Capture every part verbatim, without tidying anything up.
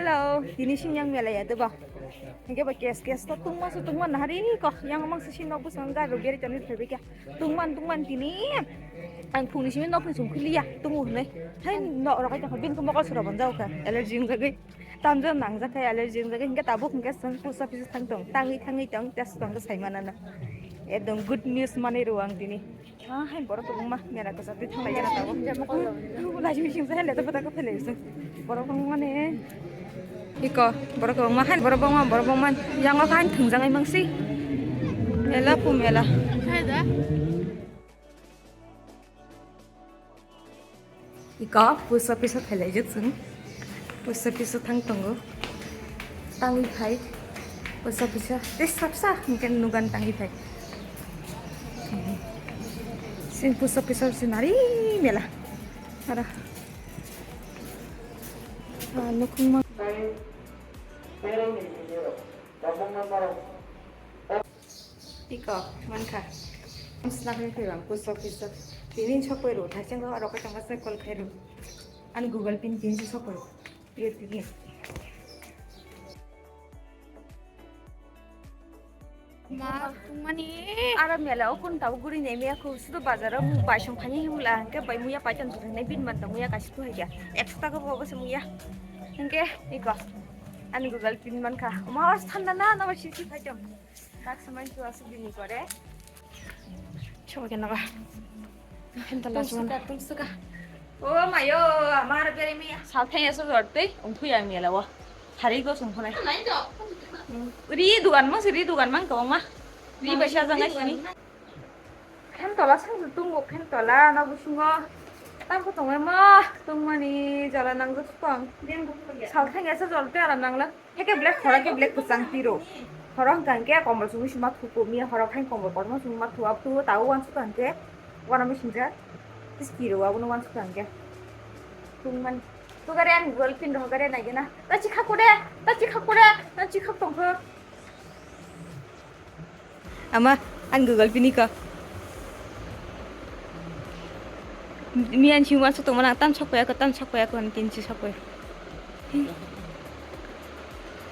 Hello, tini sini yang mela ya deba. Hingke ba kes kes to tungma su tungma nahari ko yang mang su sini nok bwskango gari rok gari tani phaibai kha. Tungman tungman tini ang phungni simi nok ni sum khiliya tungu hwnwi. Hai nok rok ai ta bin ko mokol sura bonjao kha allergy wng jagwi. Tamjani nangjak kha allergy wng jagwi hingke tabuk hingke chwng post office thang tong tangwi thangwi tong test tong sai manana. Ekdom good news manwi rw ang tini. Ah, hai borok kwbangma mera kwchak twi thang lai jana tabuk. Lajimi singsa hai leto pata ko phele sung. Borok kwbangma ne. Iko borok kwbangma hai borok bangma borok bangma yang o hai thwngjak ai mangsi. Mela pu mela. Iko post office o phailaijak chwng. Post office o thang tongo. Tangwi phai. Post office o tei sapsa hwnkhe nugan tangwi phai. Sini post office o sinari mela. Ara. Ah, nukhungma. Iko, mankha. Snakni phaiwang, post office o. Tini sokoi rw, thaising rw, aro kaisa masai call khai rw. Ani Google Pin tini sokoi rw. Ye tini. Ma, tungmani. Aro mela o kun tabo guri ne mia khu sudo bazar o baisong phani himla hingke bai muya paitan thang ne bin man tong muya kaisa khu haiya. Ekso taka bo se muya. Hingke iko. Ani Google Pin mankha. Ma, thanda na, na ba sisi paitan. Tak samai tu asuk bini kore. Choba kena ba. Henta la chuan. Tungsuka, tungsuka. O mayo, amar bere mi sal thai aso jor tei, ung thui ang mela wa. Hari go sung khonai. Ri dugan mang si, ri dugan mang kawang ma. Ri bai sa jangai sini. Phen tola sang tu tungo, phen tola na busungo. Tang ko tongai ma, tungmani jala nang jok tong. Sal thai aso jor tei aram nang la. Heke black, horo ke black kwchang tiro. Horo hwnkha hwnkhe kombol chumui sima thuku, miya horo khai kombol kotorma chumui ma thu, abo thuo tao uansuk hwnkhe uanama singjak. Tei tiro abono uansuk hwnkhe. Tungmani. Tugari ani girlfriend rok hwnkhe naigena. Ta chikha kure, ta chikha kure, ta chikha tongkho. Ama, ang Google Pini ko. Miyan si uansuk tongmani ang tam sokpaya ko, tam sokpaya ko, ang tin si sokpaya.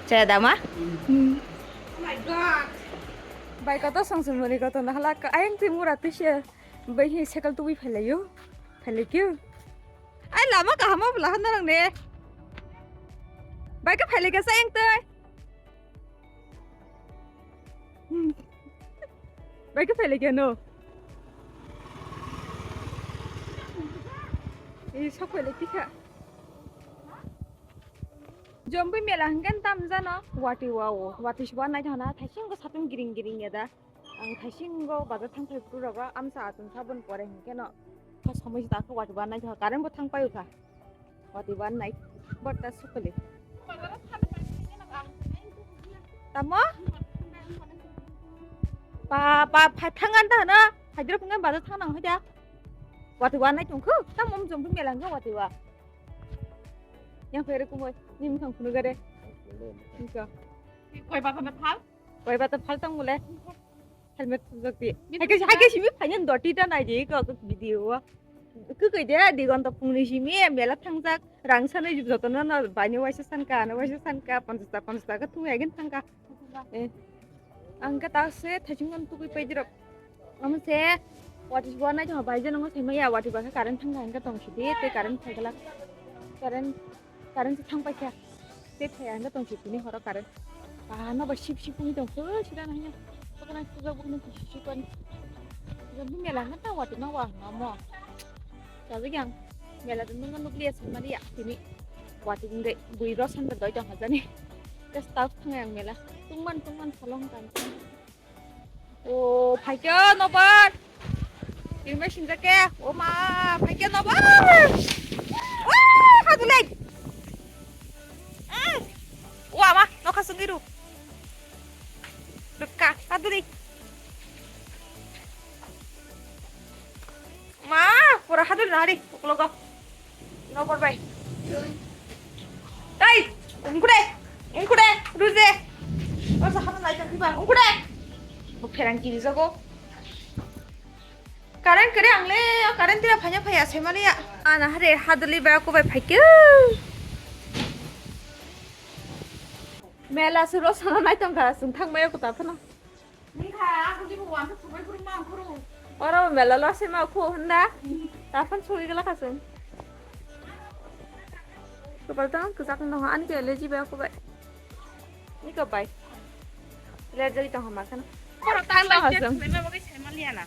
Chaya dama? Hmm. Oh my God. Bai koto song song mani koto na hala ka ayang twi mura twi se bai hi sekal twi phailayo. Phailai kyo. Ai lama kaham bwla hana rang ne. Bai ka phailai ka sa ayang twi. Hmm. Bai ka phailai ka no. Ei sok phailai tikha. Jombui mela hingke tam jano wati wao, wati suwa nai thana, thaisingo satung giring giring ya da. Ang thaisingo bazar thang phai bwrwi rogo, amsa atun sabon pore hingke no. Kha somoi se dakha wati ba nai thana, current bo thang paio kha. Wati ba nai, bor ta sukuli. Tamo? Pa, pa, phai thang an da na, phai dro phungan bazar thang nang hoja. Wati ba nai tong khu, tamo mujung phung mela hingke wati ba. Yang phere kumoi, nim thang phunu gare. Hingke. Koi ba ta phal? Koi ba ta phal tong bole. Helmet thumjak di. Bini Hai ke, hai ke simi phainan doti ta nai di ko video o. Kukui de di gonta phungni simi mela thangjak rang sanai jotono no baino waisa sanka, ano waisa sanka, panchas ta, panchas ta ka thung yagen thangka. Eh. Ang ka ta se thajung gon tukui pai dirok. Amo se wati bo nai jong bai jeno sai maya wati ba ka current thangka ang ka tong sidi te current thangka la. Current Current se thang paikha. Tei phai ang tong si tini horo current. Ah, no ba sip sip wngwi tong se, sida na hanya. Bokona sujak bokona sip sip ani. Jodi mela hwnka ta wati ma wa hwnka mo. Chajak yang mela de nungma nukliya sanmani ya tini. Wati wngde bui rw sanba doi tong hajani. Just tak thang yang mela. Tungman tungman salong kan. O, phaikhe nobar. Rimai sinjak khe. O ma, phaikhe nobar. O, hadulai. Mm. O ama, nokha sungwi ru. Rwkha, hadulai. Ma, pura hadulai nari, uklogo. Nokor bai. Tei, ungkure, ungkure, ruje. Osa hano nai tangki ba, ungkure. Bo pherang kiri jago. Current kere ang le, current tira phanya phaya se mani ya. Ana hare haduli ba ko bai phaikhe. Mela se rosana nai tongkha, chwng thangmaya kwtal phano. Wngkha, ang khe bo uansa subai phuru ma ang phuru. Oro mela lo se ma khu hwnda. Taphano sugui gala kha chwng. Kwpal tang kwchak no ani ke allergy bai aku bai. Ni ko bai. Allergy tong ma khana. Oro tang tang tang ha chwng. Lema bagwi sai ma liya na.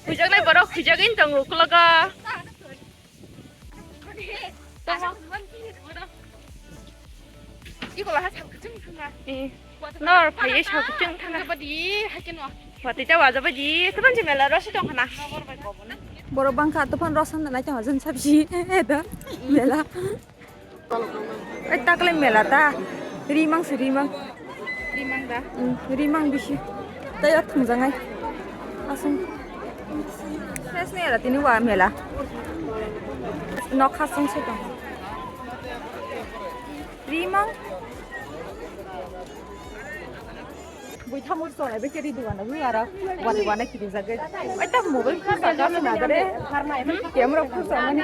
Huijaknai borok huijagwi tongo uklogo. Nor phaiwi sa kuchung thangna. Watwi ta waja baji, tubun si mela rosi tong khana. Borok bangkha, tubun rosa nai tong jun sabji. Edo, mela. Oi, takle mela ta. Rimang si rimang. Rimang da? Mm, rimang bisi. Tei o thwngjangai. Aswng. Ses ni era tini wa mela. Nok khasung se tong. Rimang. Bui thamur sonai bai keri dugan bai ara wati wana kiri jage. Ai ta mobile phone sa ka na dare. Camera phone sa mani.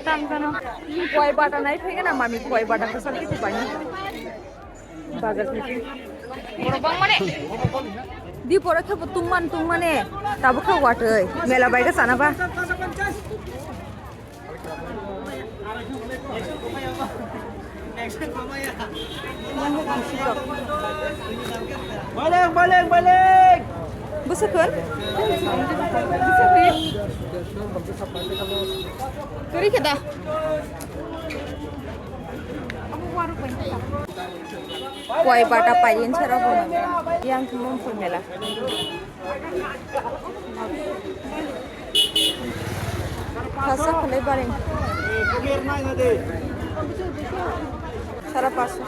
Tam kano. Koi bata nai phege na mami koi bata ka sa ki tu bani. Bazar thai. Borok bang mane. Di pore khe bo tungman tungmane. Tabuk khe watoi. Mela bai ka sana ba. Balik, balik, balik. Bwswk hwn? Kwrwi khe da? Koi bata pailin sara bo. Yang thumung thumela. Khasa khalai baring. Sara paso.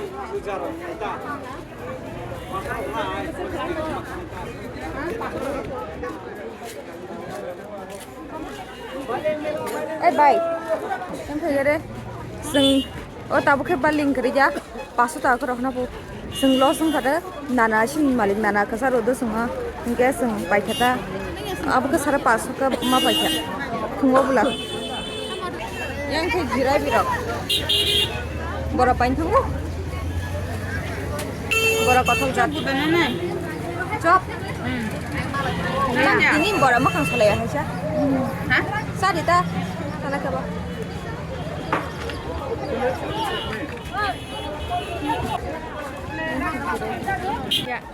Eh, bai. Yang khaigare. Sing. O tabuk khe baling kwrwi ya, paso taka kwrwk no bo. Chwng loss wngkha de, nana sini malik nana kwcharo do chwngno, hinkhe chwng paikha ta. Abo khe sara paso khe ma paikha. Thungo bwla. Yang khe jirai birok. Bora paini thango. Bora kothok jat. Chop. Tini bora mwkhang salai ya haisa. Ha? Sadi ta. Sana khe ba.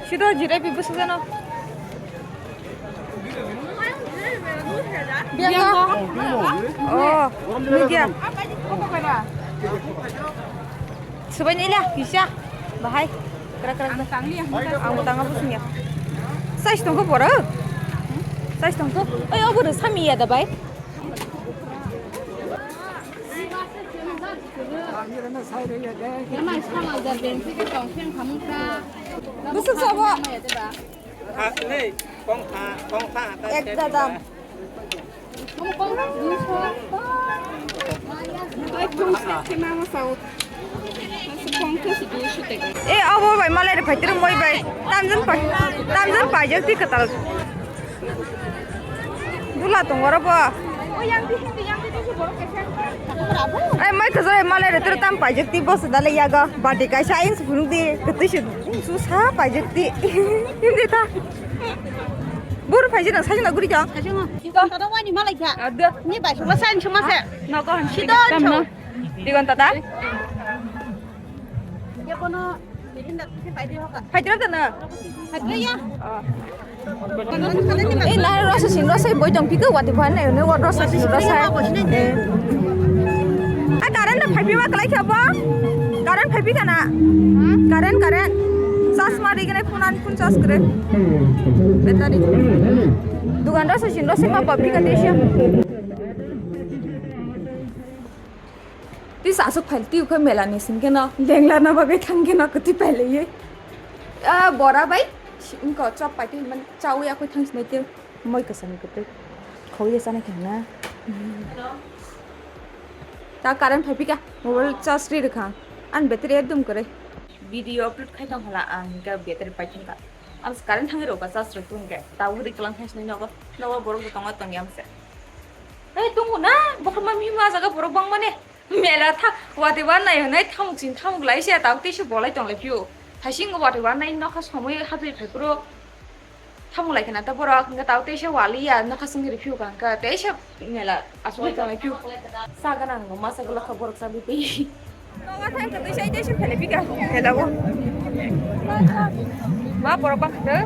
Sido jirai bi bwsajano. Biango. Oh, media. Subai nila, bisa. Bahai. Krak krak. Ang tangli ya. Ang tanga pusing ya. Size tongko poro. Size tongko. Oi, obo sami ya da bai. Bwswk sabo? Ekta dam. E, abo bai malai rw phaitwrw moi bai. Tamjani pai, tamjani paijak twi kwtal. Bula tongo oro bo. Ai, mai khajai malai re turu tam paijak ti boss dale yago. Bati kaisa ain su phunuk di. Kwtwi su, su sa paijak ti. Hindi ta. Buru phaijak na, sajak na guri jang. Sajak na. Iko. Tata wani malai kha. Ado. Ni bai suma sa, suma sa. Nogo hansi. Sido tam no. Digon tata. Phaidra da na? Phaidra ya. Ei, na rosa sin rosa boi tong pika wati bhan ne, ne rosa sin rosa. A current na phaipi ma kalai kha bo? Current phaipi kana? Current, current. Charge ma ri gane phone an phone charge kre. Battery. Dugan rosa sin rosa ma public attention. Twi aswk phai twi khe mela ni sing khe no lengla na bagwi thang khe no kwtwi pai laiwi. Ah, bora bai wngkha chop pai twi man chawi akhoi thang sinai twi moi kwcham kwtwi khogwi chana khe na. Ta current phai phika mobile charge ri rwkha ang. Ang battery ekdom kwrwi. Video upload khai tong hala ang hinkhe battery pai thangkha. Ang current thangwi rwkha charge rwkha hinkhe tabuk ri kwlang thang sinai nogo nogo borok bo tongo tongya mse. Ei, tongo na? Bokhorok ma mihima jaga borok bangmani. Mela tha, watwi wannai hwnwi thamuk chini thamuk lai se, tau teisa bolai tong lai phio. Thaising watwi wannai nokha somoi hapri phai phuru thamuk lai khna ta borok, hwnkhe tau teisa wali ya nokha songwi ri phio ka hwnkhe teisa mela asugwi tong lai phio. Sa gana ngo masa gula kha borok sa bi pi. Noga thang ka teisa teisa phele pi ka mela bo. Ma borok ba khna.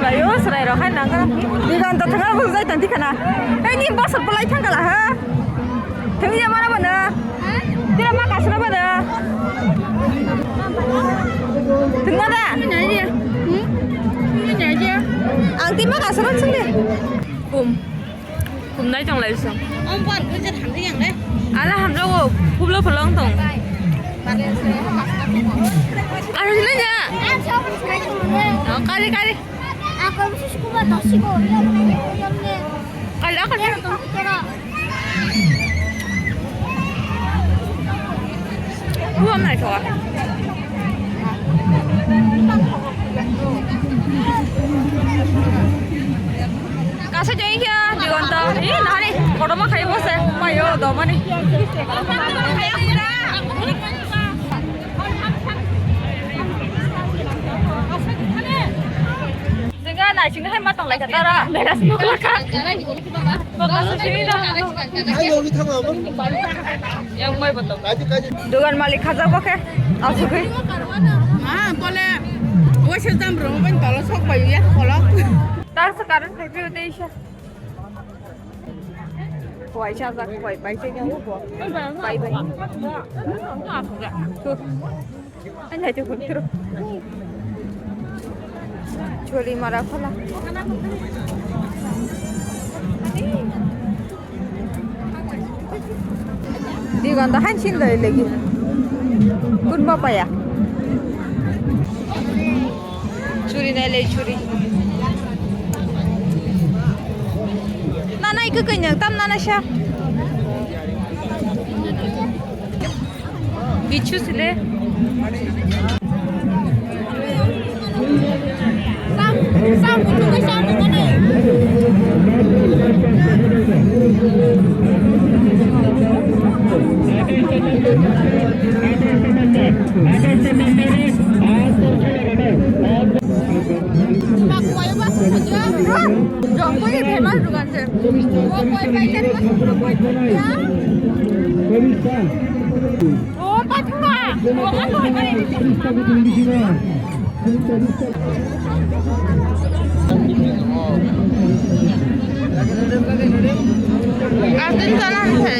Layo serai rok hai nang gana. Digan to thang bujai tang thik khna. Hei ni bosor bolai thang kala ha. Thwngya mana bana? Tira ma kasra bana? Thwngna da? Ang ti ma kasra sung de. Kum. Kum nai tong lai sung. Om par ko je tham yang de. Ala ham ro ko phublo pholong tong. Aro sini ya. Kali kali. Ako susu kuba tosi ko. Kali ako. Buang naithoka. Kasa jai kya digonta. Ih, nahani kotorma khai bose. Mayo domani. Jengga naising hai matang lai ka tara. Beras nukla ka. Ayo, ni thang abo. Yang mai botol. Kaji, kaji. Dogan malik khajak bo khe. Asugwi. Ah, bole. Waisa jam rong ban tolo sok bai ya kolok. Tak sekarang hai phi utai sha. Waisa jak bai bai se yang bo. Bai bai. Tuh. Ani hai tuh tuh. Choli mara phala. Di ganda han chin lai lagi. Kun ba paya. Churi nai lai churi. Nana ikha kanya tam nana sha. Bichu sile. Jongkoi famous dukan se. Oh, pathuma. Oh, pathuma. Atin sana se.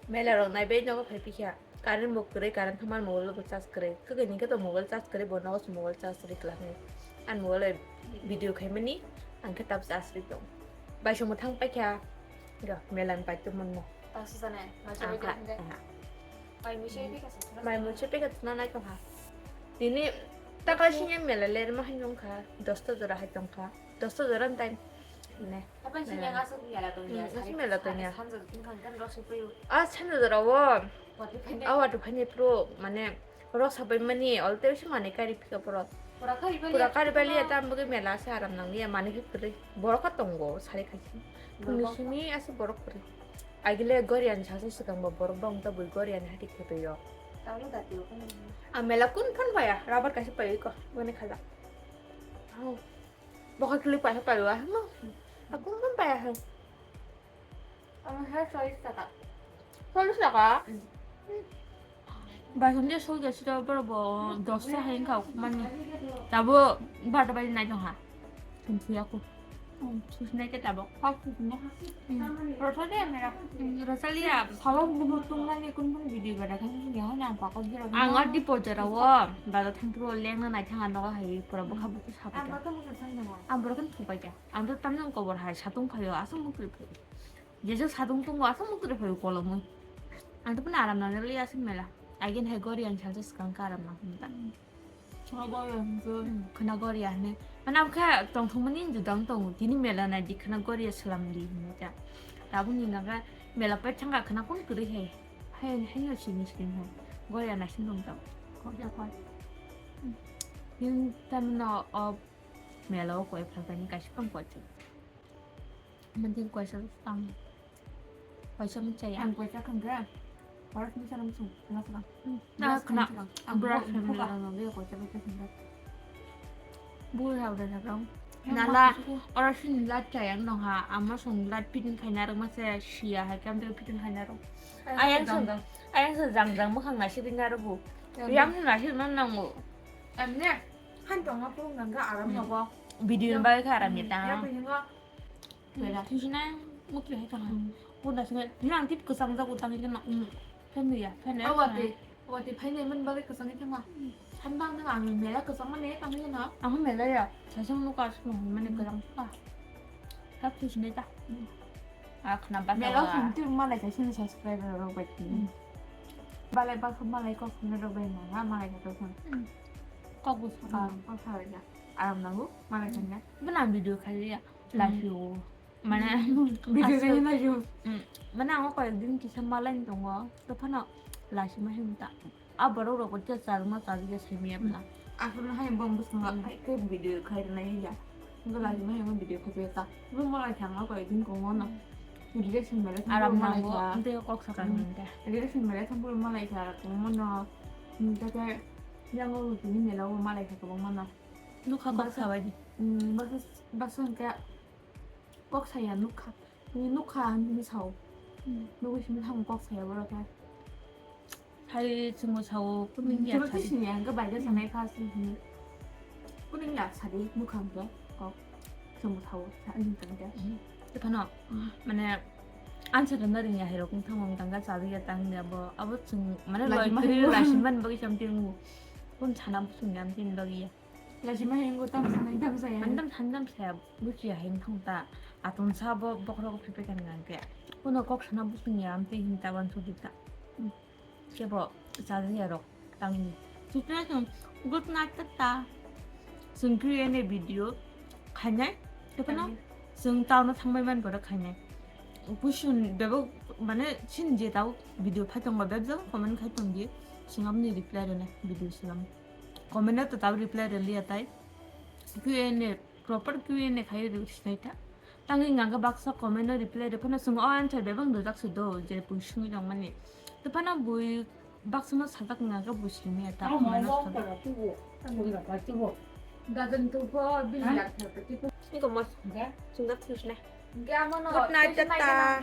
Mela rok nai bai nogo phai pikha. Current bo kwrwi, current thangmani mobile bo charge kwrwi. Kwkwi ni khe to mobile charge kwrwi, bo nogo se mobile charge rwi kwlangwi. Ani mobile bai video khaimani, ang khe tab charge rwi tong. Bai somo thang paikha, ga mela ni bai tongmani mo. Tang sujana, mai Ah, chobwi kha, tongkha. Ah. Mai mui se pika sujana. Mai mui se pika sujana nai tongkha. Tini takla sini mela lerma hai tongkha, dosta jora hai tongkha. Dosta jora ni time. Ne. Apa sini yang asuk mela tongya? Hmm, asuk mela tongya. Sanjak tongkha kan rok se pui. Ah, sanjak jora wo. Wati phai. Ah, wati phai pro, mane, rok sabai mani, olte bisi mani kari pika borok. Pura kari bali. Pura kari bali ya, tam bagi mela asa aram nang ya, mani khe kwrwi. Borok kha tongo, sari khaisi. Phungni simi asa borok kwrwi. Agile gorian sasa swkang bo borok bang ta bui gorian hati khe toyo. Tawlo dati o kono. A mela kun phan baya, rabar kaisa pai ko, bone khala. Oh. Bokha kili pai pai wa, no. A kun phan baya ha. Ang ha sois taka. Sois taka? Mm. Baisong dia sois sida boro bo dosta hai wngkha mani. Tabo barta bai nai tongha. Sumsuya ko. Sumsu nai ke tabo. Kok sumsu nai ha. Rotha de mera. Rosalia, phawa bubu tung nani kun kun video bada kan sumsu ya hana pakok jera. Ang adi pojara wo, bada thang pro leng na nai thang ano hai pura bokha bokha sapa. Ang bada mo thang na. Ang boro kan thupai ja. Ang to tamjang kobor hai satung phaio, aswk muktwi phaio. Jesuk satung tongo, aswk muktwi phaio kolomwi. Ang to phano aram nang liya aswk mela. Again hai gori ang salsa swkang ka aram nang hwnta. Khwna gori ang to. Hmm, khwna gori ang ne. Mana kha tongthokmani juda wng tongo. Tini mela nai di khwna gori ya swlam di hwnwi ta. Tabukni naga Mela pai thangka khna kun kwrwi hai. Hai, hai no sini sini hai. Goya na sin dong tau. Kok ya koi. Yin tam no o mela o koi phalka ni kaisa pang koi chu. Mantin koi sa tam. Koi sa mun chaya. Ang koi sa khang ga. Paras mun sa ram sung. Khna sa. Na khna. Ang brush brush sa mun sa. Ang koi sa koi sa khang ga. Bui hau da da dong. Nala, oro sini lat chayang dong ha, ama song lat piting khaina rok masa sia hai kam tei piting khaina rok. Ayang song, ayang song jang jang mukhang nasi ring aro bu. Yang nasi no nango. Emne, han tong ma pung nang ga aram no bo. Video ni bagwi kha aram ni ta. Ya pung ga. Kela. Thisina mukti hai tang. Pun da singa, nang tip kesang jago tang ikena. Fan ya, fan ya. Awati, awati fan ya man bagwi kesang ikena. San bang nang ang mela kesang mane tang ikena. Ang mela ya, sasang no kas no mane kesang pa. Tap thisina ta. Ak na ba. Mela sun tu malai ka sin subscriber rok bai. Balai ba malai kok sun rok bai na, malai ka to sun. Kok bu sun. Kok sa ya. Aram nango, malai kan ya. Bana video khai ya. Love you. Mane video aswk, khe na ju. Mane ang koi din kisa malai tongo. To phano lasi ma him ta. A borok rok bo cha chal ma chal ya simi ya bla. Aswk hai bom bus ma hai ke video khai na ya. Ngo lasi ma him video khai ta. Ngo malai thang koi din ko ngo na. Video sing mele. Aram nango. Ante kok sakang nte. Video sing mele thang bul malai kha ko mo no. Tate yang ngo tini mela o malai kha ko mo no. Nukha kok sabai di. Bas bas ka. Kok saya nukha. Ni nukha ni sao. Nugui simi thang kok saya borok khe. Hai chungo sao kuning ya. Chungo sadi. Sini ang ke baida sanai pha sini. Kuning ya sadi nukha ang ke kok chungo sao sa ni tang ke. Te phano mane answer na ring ya hai rok thang ang tang ga sabi ya tang ya bo abo chung mane lasi loi ma kri hai lasi man bagi sam ting. Kun sana sung ya tin bagi ya. Lasi ma hengo tam sanai tam saya. Andam thandam saya buchi ya heng thong ta. Aton sa bo bokhro ko phipe kan ngang ke. Kuno kok sana buchi ya am te hin ta ban su ta. Ke bo sa ya rok tang ni. Chutna sung good night ta ta. Sung kri ene video khainai. Ke pano sung town thang bai man boro khainai. Kusun bebo mane sin je tau video phai tong ba beb jang comment khai tong di. Sung am ni reply rene video sung am. Comment no to tab reply rwliya tai. Q and A, proper Q and A khai rw sinai ta. Tangwi nga khe baksa comment no reply rw phano swng o answer bebak rwjak se do je bui swngwi tong mani. To phano bui baksa no sajak nga khe bui swngya ta comment no. Dadan to bo bil yak ta tipo. Iko mos. Swngda thusna. Good night, tata.